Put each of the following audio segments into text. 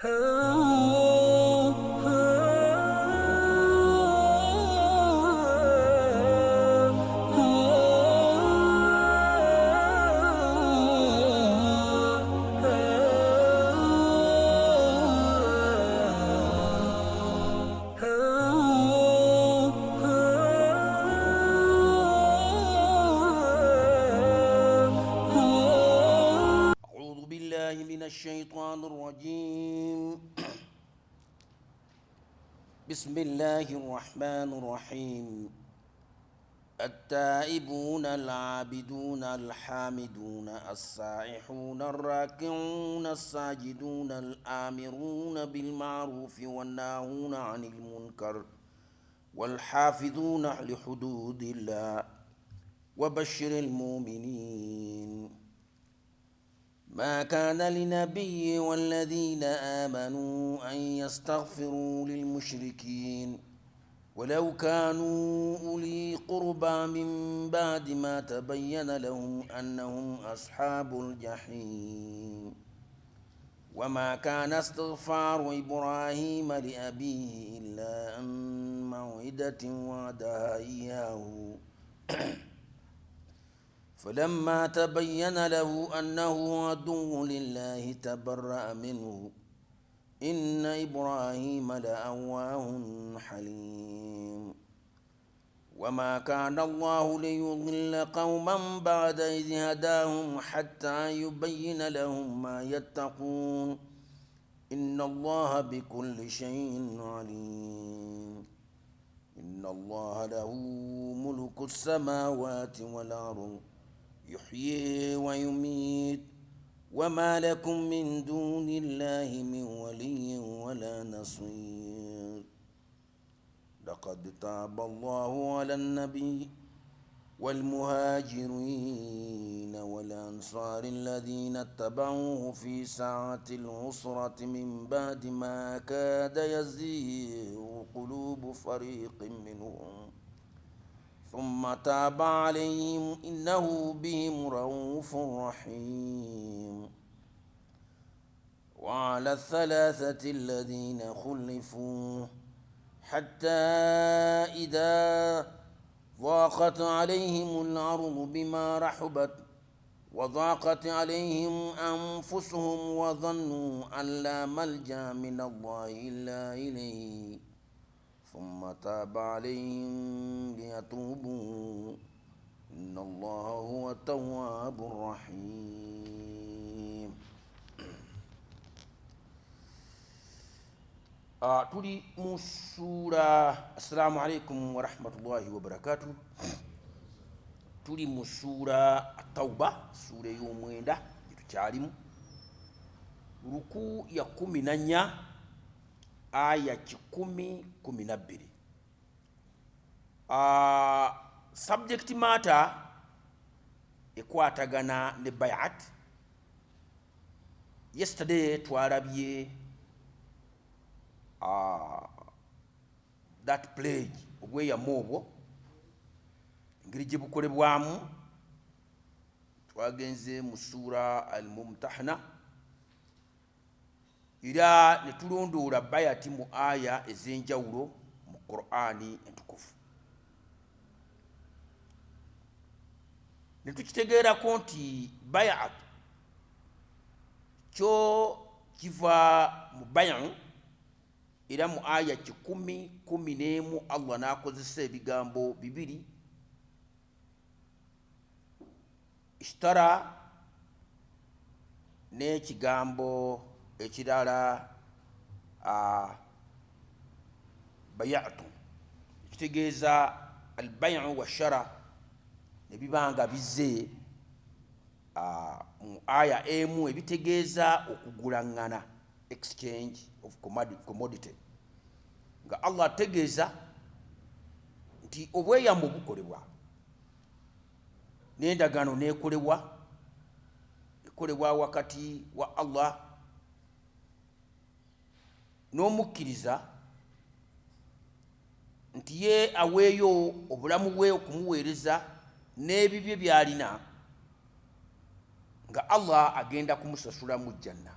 أعوذ بالله من الشيطان الرجيم. بسم الله الرحمن الرحيم. التائبون العابدون الحامدون السائحون الراكعون الساجدون الآمرون بالمعروف والناهون عن المنكر والحافظون لحدود الله وبشر المؤمنين. ما كان لنبي والذين آمنوا أن يستغفروا للمشركين ولو كانوا أولي قربى من بعد ما تبين لهم أنهم أصحاب الجحيم. وما كان استغفار إبراهيم لأبيه إلا عن موعدة وعدها إياه، فلما تبين له أنه عدو لله تبرأ منه، إن إبراهيم لأواه حليم. وما كان الله ليضل قوما بعد إذ هداهم حتى يبين لهم ما يتقون، إن الله بكل شيء عليم. إن الله له ملك السماوات والأرض يحيي ويميت، وما لكم من دون الله من ولي ولا نصير. لقد تاب الله على النبي والمهاجرين والأنصار الذين اتبعوه في ساعة العسرة من بعد ما كاد يزيغ قلوب فريق منهم، ثم تاب عليهم إنه بهم رؤوف رحيم. وعلى الثلاثة الذين خلفوا حتى إذا ضاقت عليهم الأرض بما رحبت وضاقت عليهم أنفسهم وظنوا أن لا ملجأ من الله إلا إليه، ثم تاب عليهم ليتوبوا، إن الله هو التواب الرحيم. Tuli mu ssuula. Assalamu alaikum warahmatullahi wabarakatuh. Tuli mu ssuula Tauba, ssuula ey'omwenda gyetukyalimu, ruku ya 14 aya 112. Subject matter ekwatagana ne bayat. Yesterday twalabye that pledge, obweyamo obwo engeri gye bukolebwamu. Twagenze mu suura Al-Mumtahana era ne tulondoola bayati mu aya ez'enjawulo mu Qur'ani entukuvu, ne tukitegeerako nti bayat kyo kiva mu bayu, era mu aya 111 Allah n'akozesa ebigambo bibiri, ishtara n'ekigambo ekirala bayatu, ekitegeeza albayu washara, ne biba nga bizze mu aya emu, ebitegeeza okugulaŋŋana, exchange of commodity, nga Allah ategeeza nti obweyamo bukolebwa n'endagaano n'ekolebwa, ekolebwa wakati wa Allah n'omukkiriza, nti ye aweeyo obulamu bwe okumuweereza n'ebibye by'alina, nga Allah agenda kumusasula mu jjanna.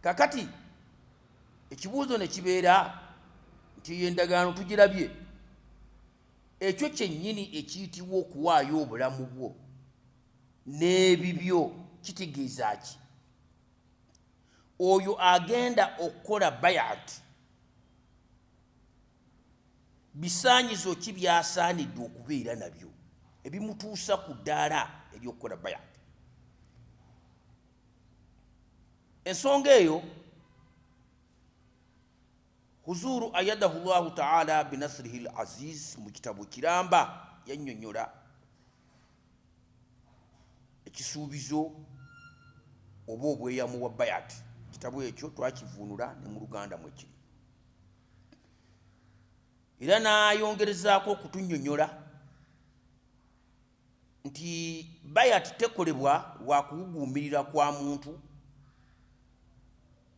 Kakati ekibuuzo ne kibeera nti eyo endagaano tugirabye, ekyo kyennyini ekiyitibwa okuwaayo obulamu bwo n'ebibyo kitegeeza ki? Oyo agenda okukola bayat bisaanyizo ki by'asaanidde okubeera nabyo ebimutuusa ku ddaala ery'okukola bayat? Ensonga eyo Huzuuru ayadahu llahu taala binasrihi l aziz mu kitabo kiramba yannyonnyola ekisuubizo oba obweyamu bwa bayat. Ekitabo ekyo twakivuunula ne mu Luganda mwekiri, era n'ayongerezaako okutunnyonnyola nti bayat tekolebwa lwa kuwuguumirira kwa muntu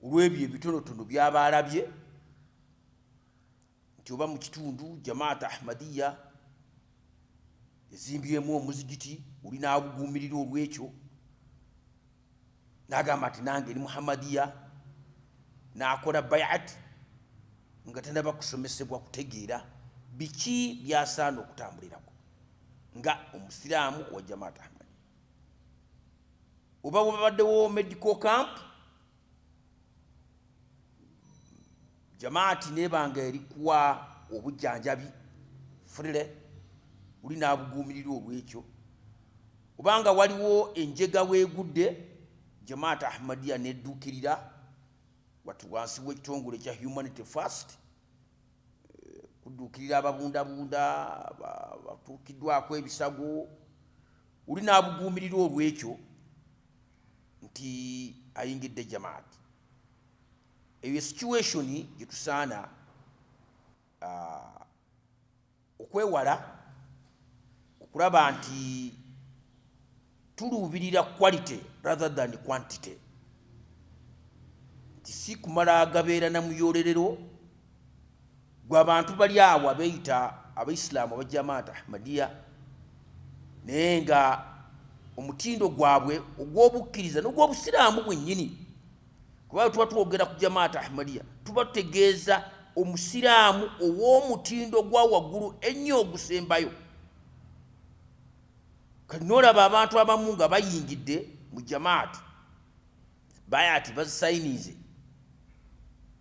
olw'ebyo ebitonotono by'aba alabye nti oba mu kitundu Jamaat Ahmadiya ezimbyemu omuzigiti, oli n'abuguumirira olw'ekyo n'agamba nti nange ni Muhammadiya, n'akola bayat nga tanaba kusomesebwa kutegeera biki by'asaana okutambulirako nga omusiraamu owa Jamaat Ahmadiya. Oba wabaddewo medical camp, jamaati nebanga erikuwa obujjanjabi freely, oli n'abuguumirira olw'ekyo. Obanga waliwo enjega weegudde, Jamaat Ahmadiya nedduukirira wati wansi w'ekitongole ekya Humanity First kudduukirira ababundabunda batuukiddwako ebisago, oli n'abuguumirira olw'ekyo nti ayingidde jamaati. Eyo situation gye tusaana okwewala, okulaba nti tuluubirira quality rather than quantity, nti si kumala agabeera na muyolerero gw'abantu bali awo abeeyita Abaisiraamu aba Jamaat Ahmadiya, naye nga omutindo gwabwe ogw'obukkiriza n'ogw'obusiraamu bwennyini. Kuba tuba twogera ku Jamaat Ahmadiya, tuba tutegeeza omusiraamu ow'omutindo gwa waggulu ennyo ogusembayo. Kati n'olaba abantu abamu nga bayingidde mu jamaat, bayati bazisayinize,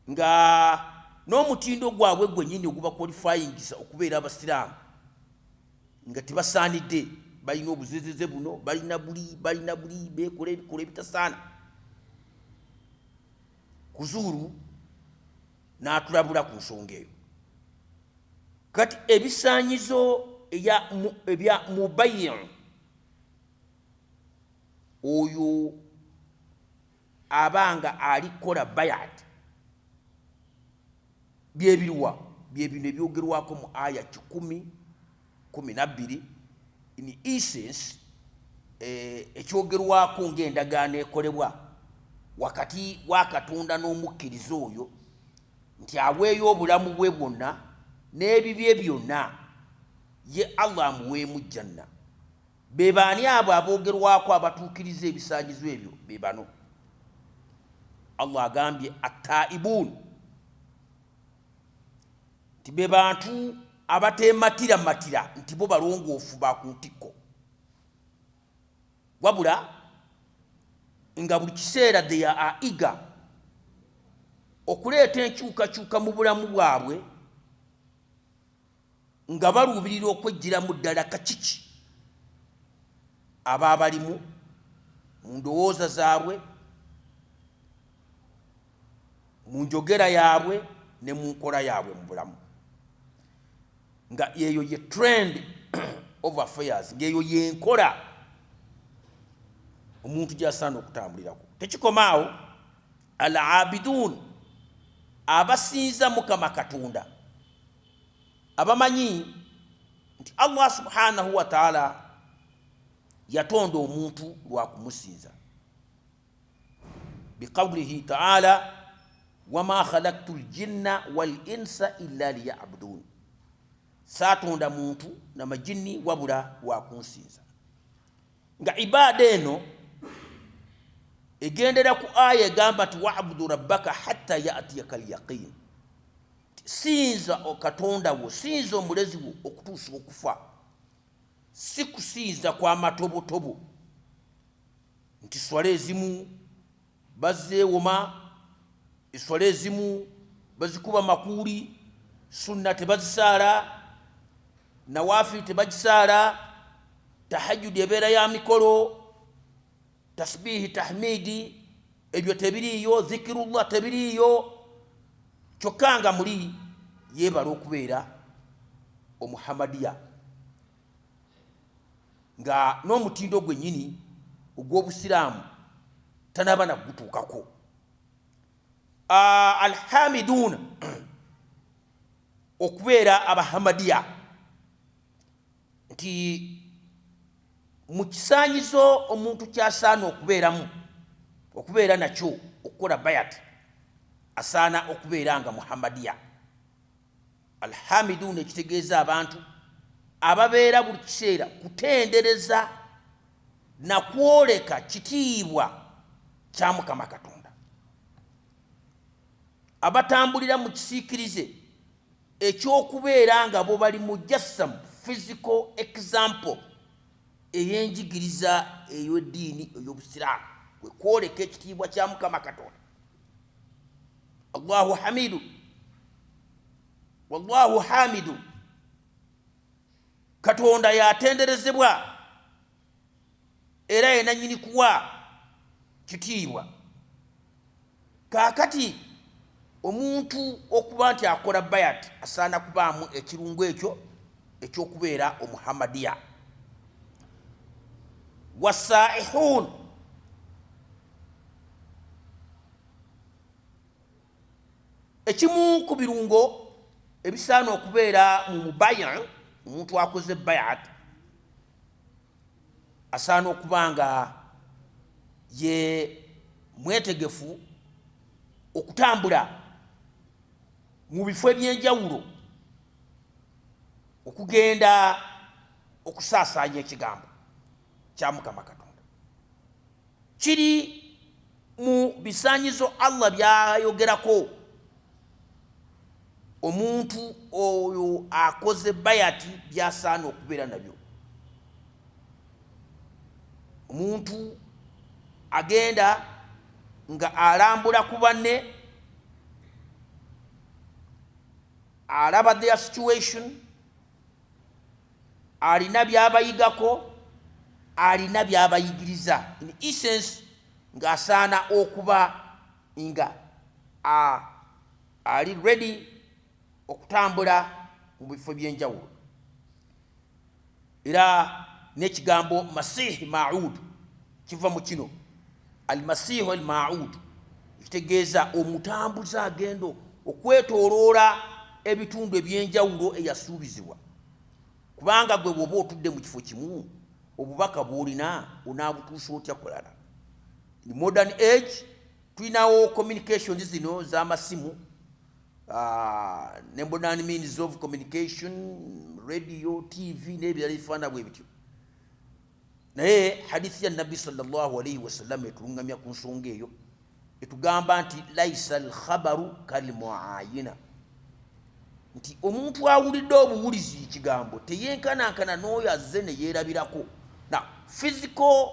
nga n'omutindo gwabwe gwennyini ogubakwalifayingisa okubeera abasiraamu nga tebasaanidde, balina obuzezeze buno, balina buli, balina buli, beekola ebikolwa ebitasaana. Kuzuuru n'atulabula ku nsonga eyo. Kati ebisaanyizo ebya mubayiu, oyo abanga ali kukola bayat, byebiruwa? Byebino ebyogerwako mu aya 112. In essence, ekyogerwako ng'endagaano ekolebwa wakati wa Katonda n'omukkiriza oyo, nti aweeyo obulamu bwe bwonna n'ebibye byonna, ye Allah amuweemu janna. Be baani abo aboogerwako abatuukiriza ebisaanyizo ebyo? Be bano Allah agambye attaibun, nti be bantu abateematiramatira nti bo balongoofu ba ku ntikko, wabula nga buli kiseera they are eager okuleeta enkyukakyuka mu bulamu bwabwe, nga baluubirira okwejjiramu ddala kakiki aba balimu mu ndowooza zaabwe, mu njogera yaabwe ne mu nkola yaabwe mu bulamu, nga eyo ye trend of affairs, ng'eyo yenkola omuntu gy'asaana okutambulirako. Tekikoma awo, al abidun, abasinza Mukama Katonda, abamanyi nti Allah subhanahu wa taala yatonda omuntu lwa kumusinza, biqawlihi taala wama khalaktu ljinna wal insa illa liyabudun, saatonda muntu na majinni wabula lwa kunsinza. Nga ibaada eno Egendera ku aya egamba nti wabudu rabbaka hatta yatiyaka lyaqin, sinza Katonda wo, sinza omulezi wo okutuusa okufa. Si kusinza kwa matobotobo nti swala ezimu bazeewoma, eswala ezimu bazikuba makuuli, sunna tebazisaala, nawafiri tebagisaala, tahajjudi ebeera ya mikolo, tasbihi, tahmidi, ebyo tebiriiyo, zikirullah tebiriiyo, kyokka nga muli yeebala okubeera Omuhamadiya nga n'omutindo gwennyini ogw'Obusiraamu tanaba nakugutuukako. Alhamiduuna, okubeera Abahamadiya nti mu kisaanyizo omuntu kyasaana okubeeramu, okubeera nakyo okukola bayat, asaana okubeera nga Muhammadiya. Alhamiduuna ekitegeeza abantu ababeera buli kiseera kutendereza nakwoleka kitiibwa kya Mukama Katonda, abatambulira mu kisiikirize ekyokubeera nga bo bali mujassamu, physical example ey'enjigiriza ey'eddiini ey'Obusiraamu, kwe kwoleka ekitiibwa kya Mukama Katonda. Allahu hamidu wallahu hamidu, Katonda yatenderezebwa era yenanyini kuwa kitiibwa. Kaakati omuntu okuba nti akola bayat asaana kubaamu ekirungo ekyo ekyokubeera Omuhammadiya. Wasaihun, ekimu ku birungo ebisaana okubeera mu mubaya, omuntu akoze bayat asaana okuba nga ye mwetegefu okutambula mu bifo ebyenjawulo okugenda okusaasaanya ekigambo kya Mukama Katonda. Kiri mu bisaanyizo Allah byayogerako omuntu oyo akoze bayati byasaana okubeera nabyo. Omuntu agenda nga alambula ku banne, alaba their situation, alina byabayigako, alina byabayigiriza, in essence ng'asaana okuba nga ali ready okutambula mu bifo by'enjawulo. Era n'ekigambo masihi maud kiva mu kino almasihu al maud, ekitegeeza omutambuze agenda okwetoloola ebitundu eby'enjawulo eyasuubizibwa, kubanga gwe bw'oba otudde mu kifo kimu, obubaka bw'olina onaabutuusa otya kulala? In modern age tulinawo communications zino z'amasimu, ne modern means of communication, radio, TV n'ebirala ebifaanana bwe bityo. Naye hadithi ya Nabbi sallallahu alaihi wasallam etulungamya ku nsonga eyo, etugamba nti laisa alkhabaru kalmuayina, nti omuntu awulidde obuwulizi ekigambo teyenkanankana n'oyo azze ne yeerabirako. Na physical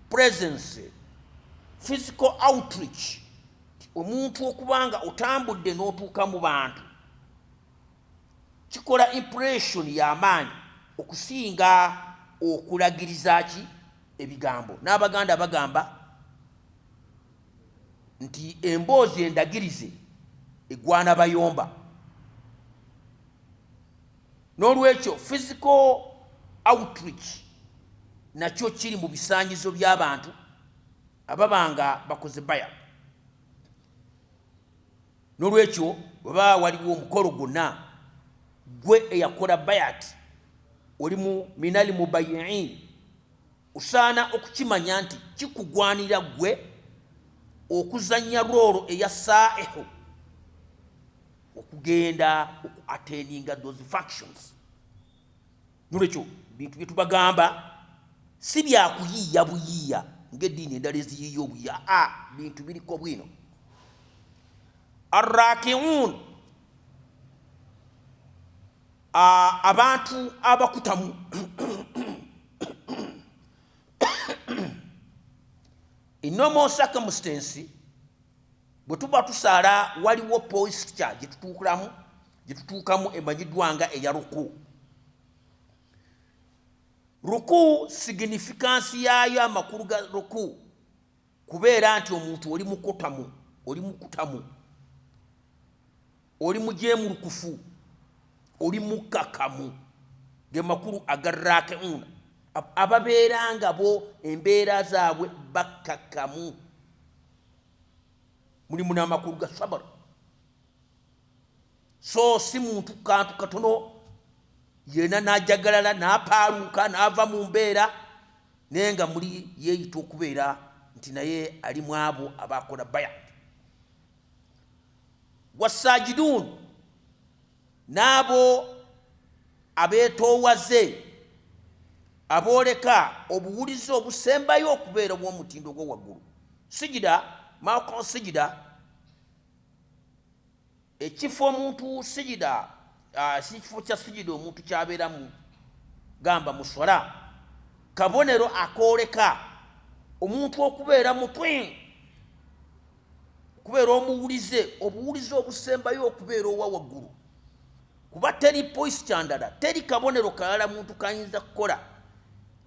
presence, physical outreach, omuntu okuba nga otambudde n'otuuka mu bantu kikola impression y'amaanyi okusinga okulagiriza ki ebigambo. N'Abaganda bagamba nti emboozi endagirize egwana bayomba. N'olwekyo physical outreach nakyo kiri mu bisaanyizo by'abantu ababa nga bakoze baya. N'olwekyo bweba waliwo omukolo gwonna, gwe eyakola bayat oli mu minal mubayiin, osaana okukimanya nti kikugwanira gwe okuzannya roolo eya saihu, okugenda oku attendinga those functions. Nolwekyo bintu byetubagamba si byakuyiiya buyiiya. Ng'eddiini endala eziyiiya obuya, a bintu biriko bwino. Arrakiun, abantu abakutamu. In normal circumstance, bwe tuba tusaala, waliwo posture gyetutuukiramu, gyetutuukamu, emanyiddwa nga eya ruku. Ruku, significance yaayo, amakulu ga ruku kubeera nti omuntu oli mukutamu, oli mukutamu, oli mujeemulukufu, oli mukkakamu. Ge makulu aga rakiuna, ababeera nga bo embeera zaabwe bakkakkamu. Mulimu n'amakulu ga sabar. So si muntu kantu katono yena n'ajagalala, n'apaaluuka, n'ava mu mbeera, naye nga muli yeeyita okubeera nti naye ali mu abo abakola baya. Wasajiduun, n'abo abeetoowaze, abooleka obuwulize obusembayo okubeera obw'omutindo gwo waggulu. Sijida mako, sijida ekifo omuntu sijida, si kifo kya sijida omuntu kyabeeramu, gamba mu swala, kabonero akooleka omuntu okubeera mutwin, okubeera omuwulize, obuwulize obusembayo okubeera owa waggulu. Kuba teri posture ndala, teri kabonero kalala muntu kayinza kukola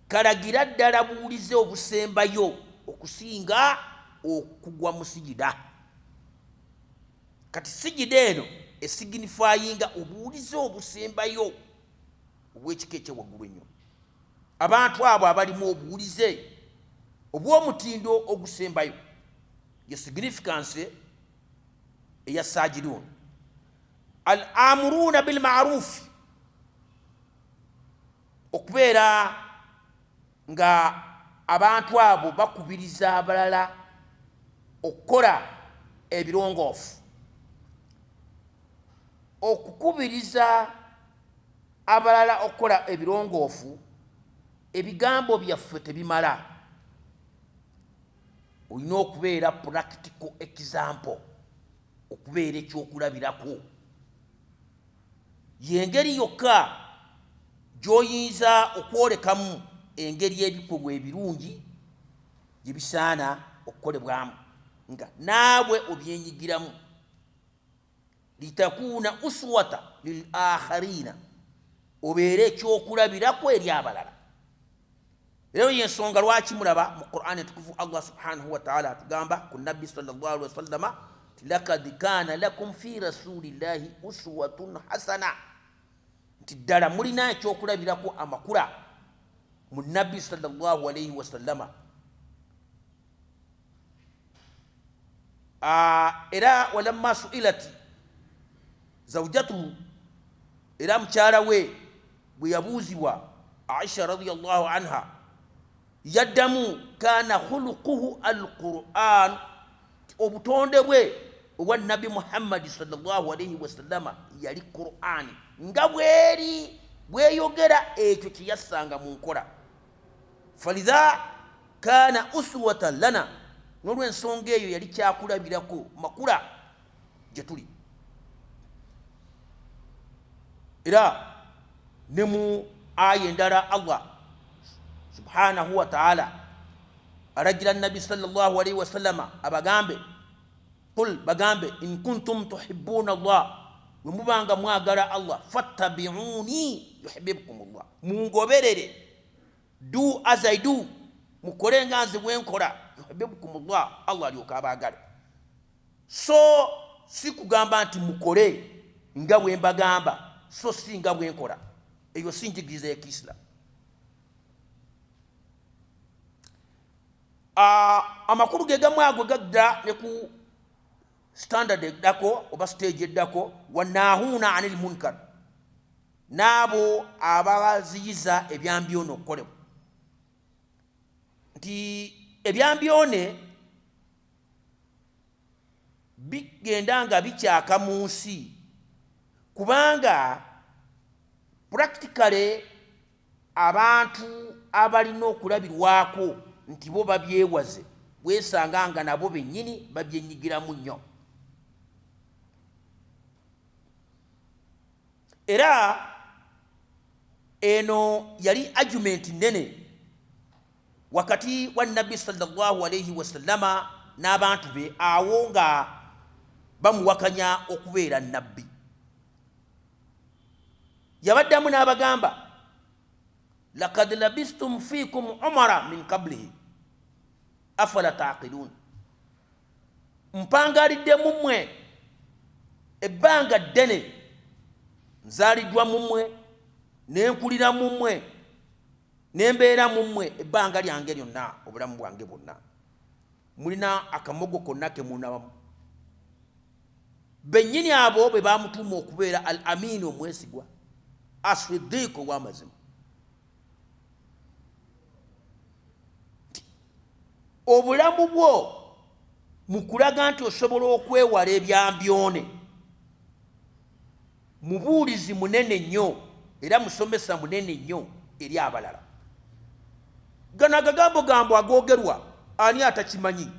kalagira ddala buwulize obusembayo okusinga okugwa mu sijida. Kati sijida eno esignifyinga obuwulize obusembayo obw'ekika ekyewaggulu ennyo. Abantu abo abalimu obuwulize obw'omutindo ogusembayo, ye significance eya sajidun. Al amuruuna bilmarufi, okubeera nga abantu abo bakubiriza abalala okukola ebirongoofu. Okukubiriza abalala okukola ebirongoofu, ebigambo byaffe tebimala, olina okubeera practical example, okubeera ekyokulabirako. Yengeri yokka gy'oyinza okwolekamu engeri ebikolwa ebirungi gye bisaana okukolebwamu, nga naawe obyenyigiramu. Litakuuna uswata lil akharina, obeere ekyokulabirako eri abalala. Leero yensonga lwaki mulaba mu Quran etukuvu Allah subhanahu wataala atugamba ku Nabbi sallallahu alaihi wasallama ti lakad kana lakum fi rasulillahi uswatun hasana, nti ddala mulina ekyokulabirako amakula mu Nabbi sallallahu alaihi wasallama. Era walamma suilat zaujatuhu, era mukyala we bwe yabuuzibwa Aisha radiallahu anha, yaddamu kana khuluquhu alquran, obutonde bwe obwa Nabbi Muhammadi sallallahu alaihi wasallama yali Qurani nga bweri bweyogera, ekyo kyeyassanga mu nkola. Falidha kana uswatan lana, n'olwensonga eyo yali kyakulabirako makula gye tuli. Era ne mu aya endala Allah subhanahu wataala alagira Nabbi sallallahu alaihi wasallama abagambe, qul, bagambe, in kuntum tuhibbuna Allah, bwe mubanga mwagala Allah, fattabiuni yuhibbukum llah, mungoberere, do as I do, mukole nga nze bwenkola, yuhibbukum llah, Allah alyoka abaagale. So si kugamba nti mukole nga bwe mbagamba, so si nga bwenkola. Eyo si njigiriza ya Kiisiramu. Amakulu ge gamu ago gadda ne ku standard eddako oba stage eddako, wanahuuna anil munkar, n'abo abaziyiza ebyambyone okukolebwa. Nti ebyambyone bigenda nga bikyaka mu nsi kubanga practically abantu abalina okulabirwako nti bo babyewaze, weesanga nga nabo bennyini babyenyigiramu nnyo. Era eno yali argument nnene wakati wa Nabbi sallallahu alaihi wasallama n'abantu be awo nga bamuwakanya okubeera nabbi. Yabaddamu n'abagamba, lakad labistum fiikum umara min qablihi afala taqilun, mpangalidde mu mmwe ebbanga ddene, nzaaliddwa mu mmwe, nenkulira mu mmwe, nembeera mu mmwe ebbanga lyange lyonna, obulamu bwange bwonna, mulina akamogo konna kemunabamu. Bennyini abo bwe bamutuuma okubeera al amini, omwesigwa, asidiika, ow'amazima. Obulamu bwo mu kulaga nti osobola okwewala ebyambyone, mubuulizi munene nnyo era musomesa munene nnyo eri abalala. Gano agagambo gambo agoogerwa ani atakimanyi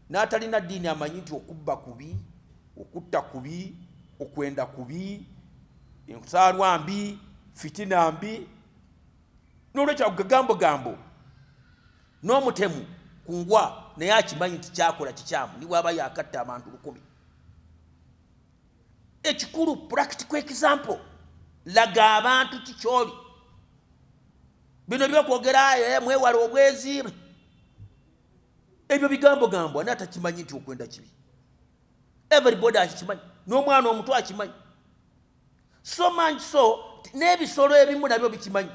n'atalina ddiini amanyi nti okubba kubi, okutta kubi, okwenda kubi, ensaalwa mbi, fitina mbi. N'olwekyo ago gagambo gambo n'omutemu kungwa naye akimanyi nti kyakola kikyamu, ni bwaba yakatta abantu 1000. Ekikulu practical example, laga abantu kikyoli. Bino byokwogera mwewala obwezi, ebyo bigambo gambo, ani atakimanyi nti okwenda kibi? Everybody akikimanyi, n'omwana omuto akimanyi. So much so n'ebisolo ebimu nabyo bikimanyi.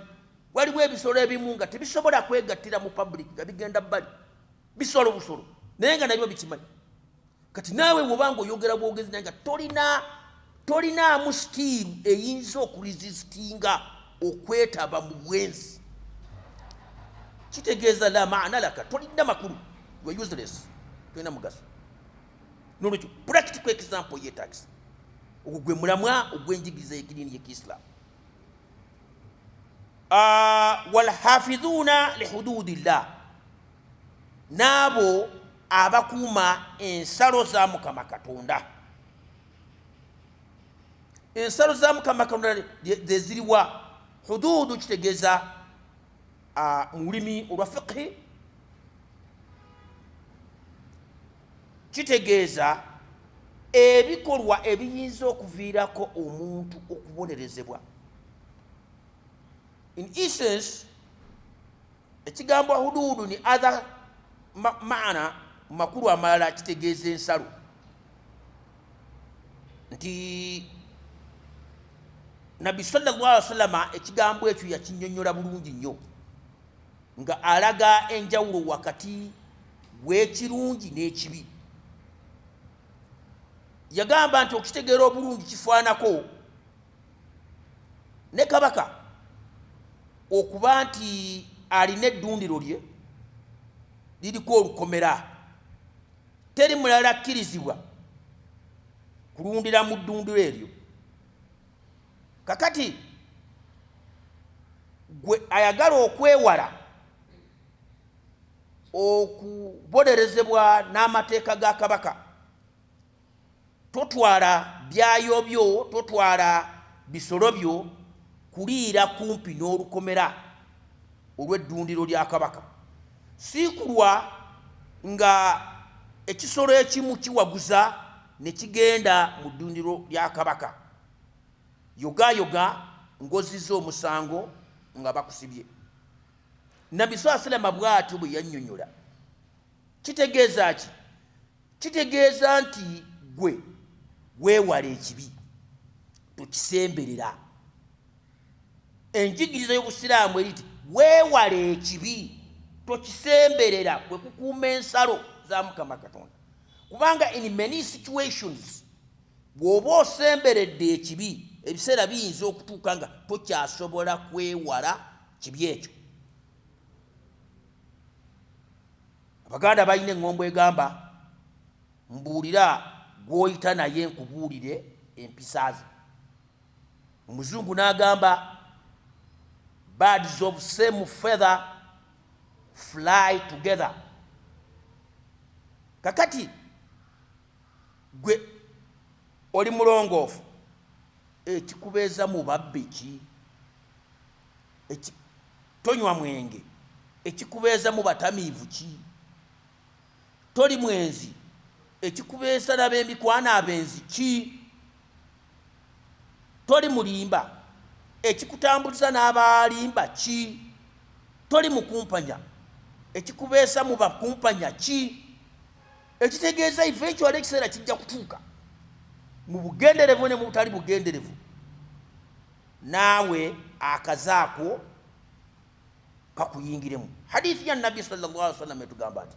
Waliwo ebisolo ebimu nga tebisobola kwegattira mu public, nga bigenda bbali, bisolo busolo, naye nga nabyo bikimanyi. Kati naawe bwobanga oyogera bwogezi naye nga tolinaamu sitiiru eyinza okuresistinga okwetaba mu bwenzi, kitegeeza la maana laka, tolina makulu, you are useless, tolina mugaso. Nolwekyo practical example yetagisa. Ogwo gwe mulamwa ogw'enjigiriza y'ekidiini y'Ekisiraamu. Walhafidhuuna lihududillah, n'abo abakuuma ensalo za Mukama Katonda. Ensalo za Mukama Katonda zeziriwa? Hududu kitegeeza mu lulimi olwa fiqhi kitegeeza ebikolwa ebiyinza okuviirako omuntu okubonerezebwa. In essence, ekigambo hududu ni other maana, makulu amalala, kitegeeza ensalo. Nti Nabbi sallallahu alaihi wasallama ekigambo ekyo yakinyonyola bulungi nnyo nga alaga enjawulo wakati w'ekirungi n'ekibi. Yagamba nti okukitegeera obulungi kifaanako ne kabaka okuba nti alina eddundiro lye liriko olukomera, teri mulala akkirizibwa kulundira mu ddundiro eryo. Kakati gwe ayagala okwewala okubonerezebwa n'amateeka ga kabaka, totwala byayo byo, totwala bisolo byo kuliira kumpi n'olukomera olw'eddundiro lya kabaka, siikulwa nga ekisolo ekimu kiwaguza ne kigenda mu ddundiro lya kabaka, yogayoga ng'ozizza omusango nga bakusibye. Nabbi saa salama bw'atyo bwe yannyonnyola. Kitegeeza ki? Kitegeeza nti gwe weewala ekibi, tokisemberera. Enjigiriza y'Obusiraamu eri nti weewala ekibi, tokisemberera, kwe kukuuma ensalo za Mukama Katonda. Kubanga in many situations bw'oba osemberedde ekibi, ebiseera biyinza okutuuka nga tokyasobola kwewala kibi ekyo. Abaganda balina eŋŋombo egamba, mbuulira gw'oyita naye nkubuulire empisa ze. Omuzungu n'agamba, birds of same feather. fly together. Kakati gwe oli mulongoofu, ekikubeeza mu babbi ki? Tonywa mwenge, ekikubeeza mu batamiivu ki? Toli mwenzi, ekikubeesa nab'emikwano abenzi ki? Toli mulimba, ekikutambuliza n'abalimba ki? Toli mukumpanya, ekikubeesa mu bakumpanya ki? Ekitegeeza eventually ekiseera kijja kutuuka, mu bugenderevu ne mu butali bugenderevu, naawe akazaako kakuyingiremu. Hadithi ya Nabbi sallallahu alaihi wasallam etugamba ati,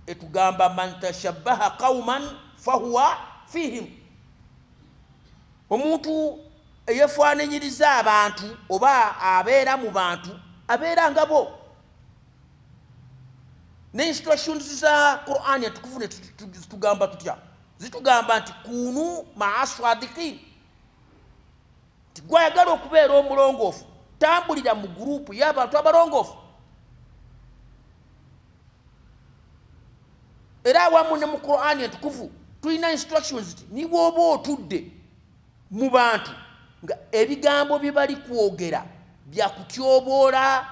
etugamba man tashabbaha qauman fahuwa fihim, omuntu eyefaananyiriza abantu oba abeera mu bantu abeera nga bo. Ne instructions za Qur'ani entukuvu ne zitugamba tutya? Zitugamba nti kunu maa sadiqin, nti gwayagala okubeera omulongoofu tambulira mu gurupu y'abantu abalongoofu. Era awamu ne mu Qur'ani entukuvu tulina instructions nti nibwoba otudde mu bantu nga ebigambo bye bali kwogera bya kutyoboola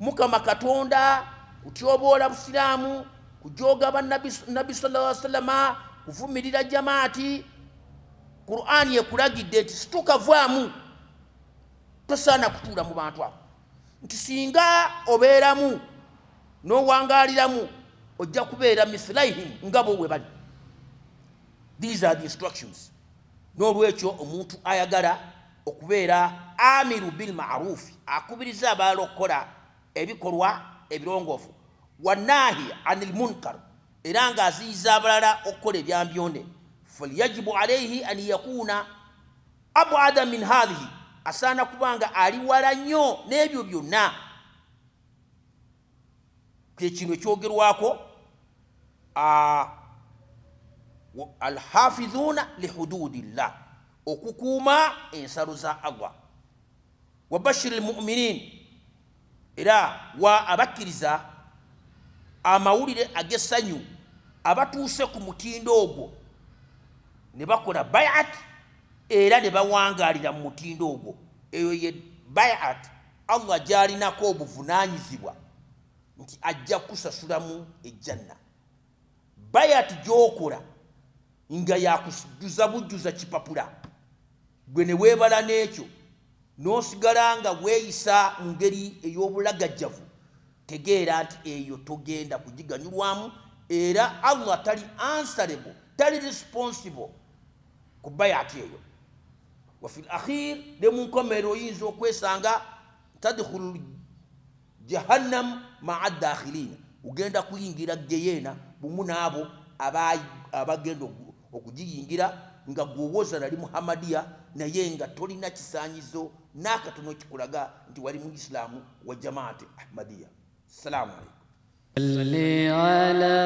Mukama Katonda, kutyoboola Busiraamu, kujooga bannabbi sallallahu alaihi wasallama, kuvumirira jamaati, Qur'ani ekulagidde nti situka vaamu, tosaana kutuula mu bantu abo, nti singa obeeramu n'owangaaliramu ojja kubeera mithlaihim, nga bo bwe bali. These are the instructions. N'olwekyo omuntu ayagala okubeera amiru bil marufi, akubiriza abalala okukola ebikolwa ebirongoofu, wanahi anil munkar, era ng'aziyiza abalala okukola ebyambyone, falyajibu alaihi an yakuna abada min hadhihi, asaana kubanga ali wala nnyo n'ebyo byonna. Kyekino ekyogerwako alhafidhuna lihududillah, okukuuma ensalo za Allah. Wabashiri lmuminin, era wa abakkiriza amawulire ag'essanyu abatuuse ku mutindo ogwo ne bakola bayat era ne bawangaalira mu mutindo ogwo. Eyo ye bayat Allah gy'alinako obuvunaanyizibwa nti ajja kukusasulamu ejjanna. Bayat gy'okola nga yakujuza bujjuza kipapula, gwe ne weebala n'ekyo n'osigala nga weeyisa mu ngeri ey'obulagajjavu, tegeera nti eyo togenda kugiganyulwamu, era Allah tali answerable, tali responsible ku bayat eyo. Wa fil akhir, ne mu nkomerero oyinza okwesanga tadkhulu jahannam maa dakhilina, ogenda kuyingira geyeena bumu n'abo abagenda okugiyingira, nga gwowoza nali Muhammadiya naye nga tolina kisanyizo n'akatono kikulaga nti wali mu Islaamu wa Jamaati Ahmadiya. Salaamu alaikum. Salli ala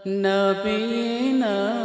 nabiyina.